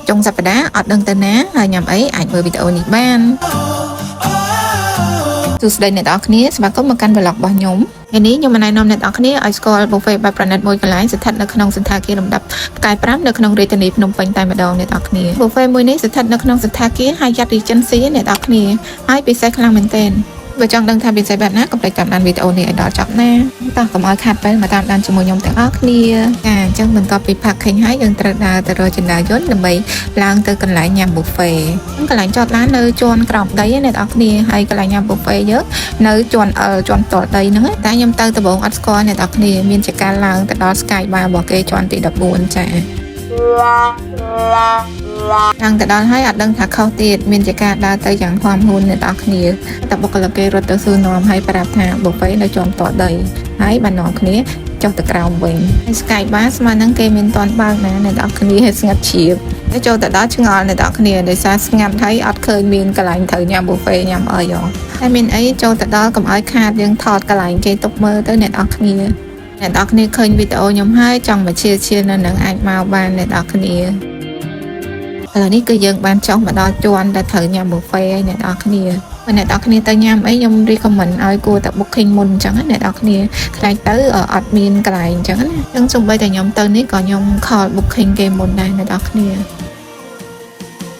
ចុងសប្តាហ៍អត់ដឹងទៅណាហើយញ៉ាំអីអាចមើលវីដេអូនេះបានសួស្តីអ្នកទាំងអស់គ្នាស្វាគមន៍មកកាន់ vlog របស់ខ្ញុំថ្ងៃនេះខ្ញុំមកណែនាំអ្នកទាំងអស់គ្នាឲ្យស្គាល់ buffet បែបប្រណិតមួយកន្លែងស្ថិតនៅក្នុងសណ្ឋាគារលំដាប់ផ្កាយ5នៅក្នុងរាជធានីភ្នំពេញតែម្ដងអ្នកទាំងអស់គ្នា buffet មួយនេះស្ថិតនៅក្នុងសណ្ឋាគារ Hyatt Regency អ្នកទាំងអស់គ្នាហើយពិសេសខ្លាំងមែនទែនបើចង់ដឹងថាពិសេសបែបណាកុំភ្លេចតាមដានវីដេអូនេះឲ្យដល់ចប់ណាតោះកុំឲ្យខាតពេលមកតាមដានជាមួយខ្ញុំទាំងអស់គ្នាចាអញ្ចឹងបន្ទាប់ពី parking ហើយយើងត្រូវដើរទៅរកជណ្ដើរយន្តដើម្បីឡើងទៅកន្លែងញ៉ាំ buffet កន្លែងចតឡាននៅជាន់ក្រោមដីណាអ្នកនរគ្នាហើយកន្លែងញ៉ាំ buffet យើងនៅជាន់ L ជាន់ផ្ទាល់ដីហ្នឹងតែខ្ញុំទៅដំបូងអត់ស្គាល់អ្នកនរគ្នាមានជាការឡើងទៅដល់ Sky Bar របស់គេជាន់ទី14ចាឡើងទៅដល់ហើយអត់ដឹងថាខុសទៀតមានជាការដើរទៅយ៉ាងហួមហួនអ្នកនរគ្នាតែបុគ្គលិកគេរត់ទៅសួរនាំហើយប្រាប់ថា buffet នៅជាន់ផ្ទាល់ដីហើយបាននាំគ្នាចុះទៅក្រោមវិញហើយ Sky Bar ស្មើនឹងគេមានតន់បើកណាអ្នកនរគ្នាឲ្យស្ងាត់ជ្រាបតែចូលទៅដល់ឆ្ងល់អ្នកនរគ្នាដោយសារស្ងាត់ហើយអត់ឃើញមានកន្លែងត្រូវញ៉ាំ buffet ញ៉ាំអីហ៎តែមានអីចូលទៅដល់កុំឲ្យខាតយើងថតកន្លែងគេទុកមើលទៅអ្នកនរគ្នាអ្នកនរគ្នាឃើញវីដេអូខ្ញុំហើយចង់មកឈៀឈៀនៅនឹងអាចមកបានអ្នកនរគ្នាឥឡូវនេះគឺយើងបានចុះមកដល់ជាន់ដែលត្រូវញ៉ាំ buffet ហើយអ្នកនរគ្នាបើអ្នកនរគ្នាទៅញ៉ាំអីខ្ញុំ recommend ឲ្យគួរតែ booking មុនអញ្ចឹងណាអ្នកនរគ្នាខ្លាចទៅអត់មានកន្លែងអញ្ចឹងណាអញ្ចឹងសូម្បីតែខ្ញុំទៅនេះក៏ខ្ញុំ call booking គេមុនដែរអ្នកនរគ្នា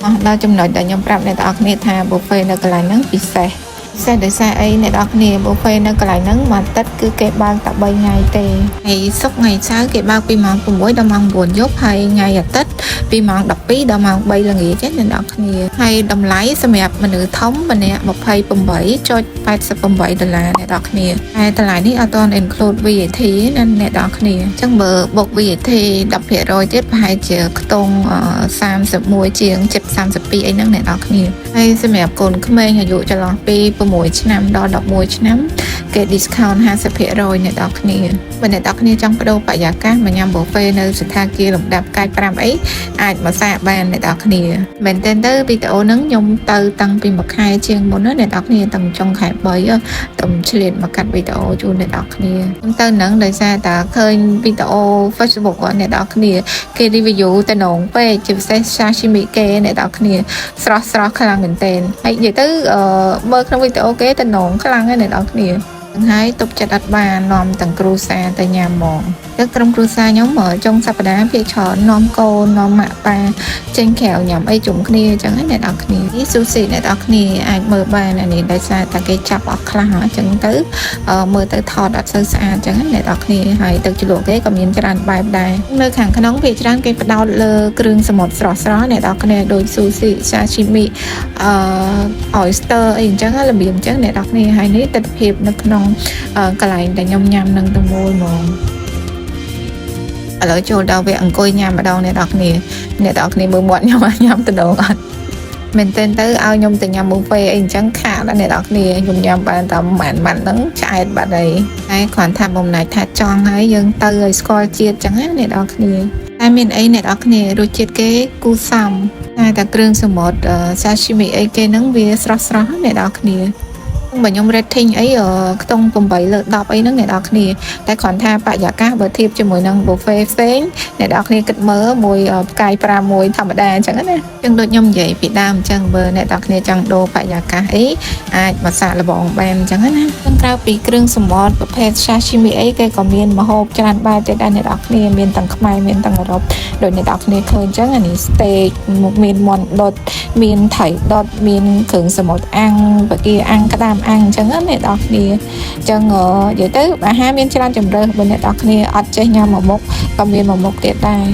មកដល់ចំណុចដែលខ្ញុំប្រាប់អ្នកនរគ្នាថា buffet នៅកន្លែងហ្នឹងពិសេសពិសេសដោយសារអីអ្នកនរគ្នា buffet នៅកន្លែងហ្នឹងមួយអាទិត្យគឺគេបើកតែ3ថ្ងៃទេថ្ងៃសុក្រថ្ងៃសៅរ៍គេបើកពីម៉ោង6ដល់ម៉ោង9យប់ហើយថ្ងៃអាទិត្យពីម៉ោង12ដល់ម៉ោង3ល្ងាចអ្នកនរគ្នាហើយតម្លៃសម្រាប់មនុស្សធំម្នាក់28.88ដុល្លារអ្នកនរគ្នាហើយតម្លៃនេះអត់ទាន់ include VAT ណាអ្នកនរគ្នាអញ្ចឹងបើបុក VAT 10%ទៀតប្រហែលជាខ្ទង់31ជាង7 32អីហ្នឹងអ្នកនរគ្នាហើយសម្រាប់កូនក្មេងអាយុចន្លោះពី6ឆ្នាំដល់11ឆ្នាំគេ discount 50%អ្នកនរគ្នាបើអ្នកនរគ្នាចង់បដូរបរិយាកាសមកញ៉ាំ buffet នៅសណ្ឋាគារលំដាប់ផ្កាយ5អីអាចមកសាកបានអ្នកនរគ្នាមែនទែនទៅវីដេអូហ្នឹងខ្ញុំទៅតាំងពីមួយខែជាងមុនណាអ្នកនរគ្នាតាំងចុងខែ3តំឆ្លៀតមកកាត់វីដេអូជូនអ្នកនរគ្នាខ្ញុំទៅហ្នឹងដោយសារតែឃើញវីដេអូ Facebook របស់អ្នកនរគ្នាគេ review ទៅនងពេកជាពិសេស sashimi គេអ្នកនរគ្នាស្រស់ស្រស់ខ្លាំងមែនទែនហើយនិយាយទៅមើលក្នុងវីដេអូគេទៅនងខ្លាំងហើយអ្នកនរគ្នាហើយទប់ចិត្តអត់បាននាំទាំងគ្រួសារទៅញ៉ាំហ្មងទៅក្រុមគ្រួសារខ្ញុំចុងសប្តាហ៍ភាគច្រើននាំកូននាំម៉ាក់ប៉ាចេញក្រៅញ៉ាំអីជុំគ្នាអញ្ចឹងណាអ្នកនរគ្នានេះស៊ូស៊ីអ្នកនរគ្នាអាចមើលបានអានេះដោយសារតែគេចាប់អស់ខ្លះអញ្ចឹងទៅមើលទៅថតអត់សូវស្អាតអញ្ចឹងណាអ្នកនរគ្នាហើយទឹកជ្រលក់គេក៏មានច្រើនបែបដែរនៅខាងក្នុងភាគច្រើនគេផ្ដោតលើគ្រឿងសមុទ្រស្រស់ៗអ្នកនរគ្នាដូចស៊ូស៊ីសាឈីមីអឺ oyster អីអញ្ចឹងរបៀបអញ្ចឹងអ្នកនរគ្នាហើយនេះទស្សនភាពនៅក្នុងកន្លែងដែលខ្ញុំញ៉ាំនឹងទាំងមូលហ្មងឥឡូវចូលដល់វគ្គអង្គុយញ៉ាំម្ដងអ្នកនរគ្នាអ្នកនរគ្នាមើលមាត់ខ្ញុំញ៉ាំតំណងអត់មែនទែនទៅឲ្យខ្ញុំទៅញ៉ាំ buffet អីអញ្ចឹងខាតដល់អ្នកនរគ្នាខ្ញុំញ៉ាំបានតែប្រហែលម៉ាត់ហ្នឹងឆ្អែតបាត់ហើយតែគ្រាន់ថាបំណាច់ថាចង់ហើយយើងទៅឲ្យស្គាល់ជាតិអញ្ចឹងណាអ្នកនរគ្នាតែមានអីអ្នកនរគ្នារសជាតិគេគូសំតែតែគ្រឿងសមុទ្រ sashimi អីគេហ្នឹងវាស្រស់ស្រស់អ្នកនរគ្នាបើខ្ញុំ rating អីខ្ទង់8លើ10អីហ្នឹងអ្នកនរគ្នាតែគ្រាន់ថាបរិយាកាសបើធៀបជាមួយនឹង buffet ផ្សេងអ្នកនរគ្នាគិតមើលមួយផ្កាយ5មួយធម្មតាអញ្ចឹងណាអញ្ចឹងដូចខ្ញុំនិយាយពីដើមអញ្ចឹងបើអ្នកនរគ្នាចង់ដូរបរិយាកាសអីអាចមកសាកល្បងបានអញ្ចឹងណាទាំងក្រៅពីគ្រឿងសមុទ្រប្រភេទ sashimi អីគេក៏មានម្ហូបច្រើនបែបទៀតដែរអ្នកនរគ្នាមានទាំងខ្មែរមានទាំងអឺរ៉ុបដូចអ្នកនរគ្នាឃើញអញ្ចឹងអានេះ steak មានមាន់ដុតមានត្រីដុតមានគ្រឿងសមុទ្រអាំងបកាអាំងក្តាមអាំងអញ្ចឹងណាអ្នកនរគ្នាអញ្ចឹងនិយាយទៅអាហារមានច្រើនជម្រើសបើអ្នកនរគ្នាអត់ចេះញ៉ាំមួយមុខក៏មានមួយមុខទៀតដែរ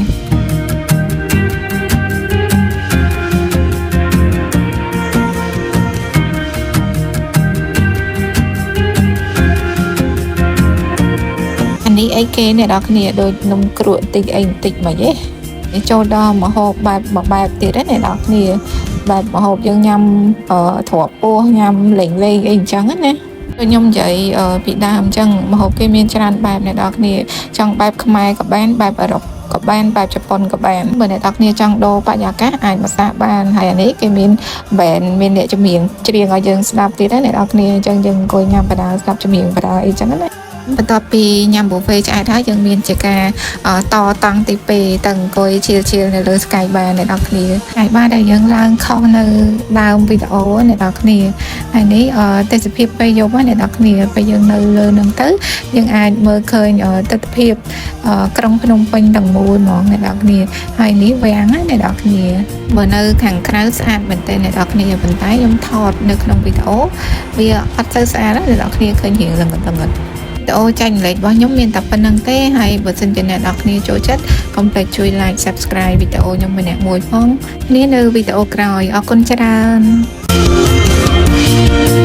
អានេះអីគេអ្នកនរគ្នាដូចនំគ្រក់បន្តិចអីបន្តិចមកយេចូលដល់ម្ហូបបែបមួយបែបទៀតណាអ្នកនរគ្នាបែបម្ហូបយើងញ៉ាំទ្រាប់ពោះញ៉ាំលេងលេងអីអញ្ចឹងណាខ្ញុំនិយាយពីដើមអញ្ចឹងម្ហូបគេមានច្រើនបែបអ្នកនរគ្នាចង់បែបខ្មែរក៏បានបែបអឺរ៉ុបក៏បានបែបជប៉ុនក៏បានបើអ្នកនរគ្នាចង់ដូរបរិយាកាសអាចមកសាកបានហើយអានេះគេមានបែនមានអ្នកចម្រៀងច្រៀងឲ្យយើងស្ដាប់ទៀតណាអ្នកនរគ្នាអញ្ចឹងយើងអង្គុយញ៉ាំបដាស្ដាប់ចម្រៀងបដាអីចឹងណា បន្ទាប់ពីញ៉ាំ buffet ឆ្អែតហើយយើងមានជាការតតង់ទី2ទៅអង្គុយ chill chill នៅលើ Sky Bar អ្នកនរគ្នា Sky Bar ដែលយើងឡើងខុសនៅដើមវីដេអូអ្នកនរគ្នាហើយនេះទេសភាពពេលយប់ណាអ្នកនរគ្នាពេលយើងនៅលើនឹងទៅយើងអាចមើលឃើញទស្សនភាពក្រុងភ្នំពេញទាំងមូលហ្មងអ្នកនរគ្នាហើយនេះវាំងណាអ្នកនរគ្នាបើនៅខាងក្រៅស្អាតមែនទែនអ្នកនរគ្នាប៉ុន្តែខ្ញុំថតនៅក្នុងវីដេអូវាអត់សូវស្អាតទេអ្នកនរគ្នាឃើញរៀងល្ងឹតល្ងឹតវីដេអូចែករំលែករបស់ខ្ញុំមានតែប៉ុណ្្នឹងទេហើយបើសិនជាអ្នកនរគ្នាចូលចិត្តកុំភ្លេចជួយ like subscribe វីដេអូខ្ញុំម្នាក់មួយផងនេះនៅវីដេអូក្រោយអរគុណច្រើន។